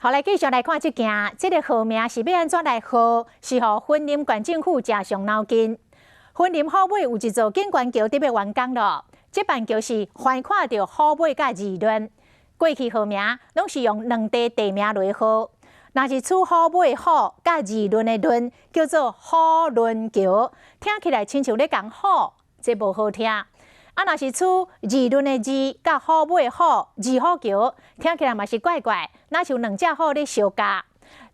好，來繼續來看這件，這个號名是欲按怎來號，是予雲林縣政府誠傷腦筋。雲林虎尾有一座景觀橋得欲完工囉，這板橋是橫跨著虎尾佮二崙。過去號名攏是用兩塊地名來號，若是取虎尾虎佮二崙的崙，叫做虎崙橋，聽起來親像咧共唬，這無好聽。啊，若是取二崙的二佮虎尾虎，二虎橋，聽起來嘛是怪怪，若像兩隻虎咧相咬。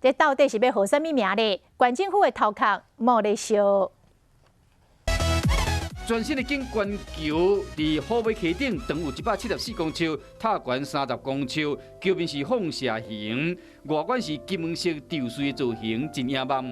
這到底是欲號啥物名咧？縣政府的頭殼冒咧燒。全新的景觀橋佇虎尾溪頂，長有174公尺，塔懸30公尺，橋面是放射形，外觀是金黃色吊穗的造型，真野望。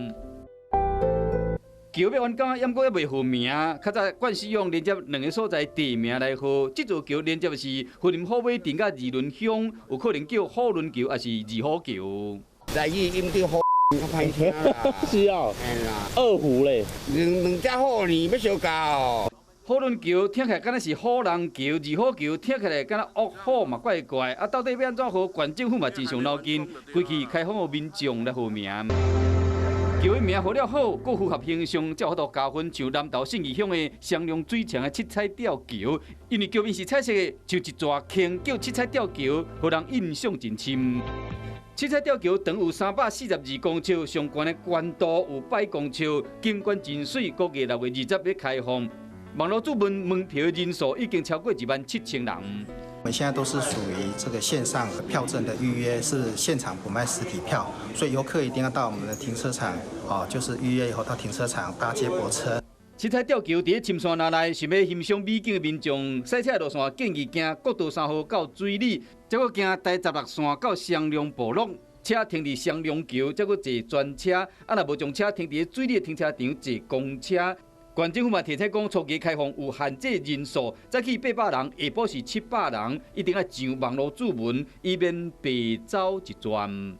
橋欲完工，猶閣猶未號名。較早慣使用連接兩个所在地名來號。這座橋連接的是雲林虎尾鎮佮二崙鄉，有可能叫虎崙橋，抑是二虎橋。台語音對虎較歹聽啦。是哦。嘿啦。二虎咧。兩兩隻虎呢，欲相咬哦。虎崙橋聽起來敢若是虎人橋，二虎橋聽起來敢若惡虎嘛怪怪。啊，到底欲按怎號？縣政府嘛真傷腦筋，規氣開放予民眾來號名。橋的名號了好，閣符合形象，才有法度加分。像南投信義鄉的雙龍水牆的七彩吊橋，因為橋面是彩色的，像一逝坑，叫七彩吊橋，予人印象真深。七彩吊橋長有342公尺，上懸的懸度有8公尺，景觀真媠。估計6月20欲開放。網路注文門票人數已經超過2萬7千人。我們現在都是屬於這個線上票證的預約，是現場不賣實體票，所以遊客一定要到我們的停車場，哦，就是預約以後到停車場搭接駁車。七彩吊橋佇咧深山林內，想欲欣賞美景的民眾，駛車路線建議行國道3號到水里，再閣行台16線到雙龍部落，車停佇雙龍橋，再閣坐專車，啊若無將車停佇咧水里的停車場坐公車。縣政府嘛提醒講，初期開放有限制人數，早起800人，下晡是700人，一定愛上網路注文，以免白走一轉。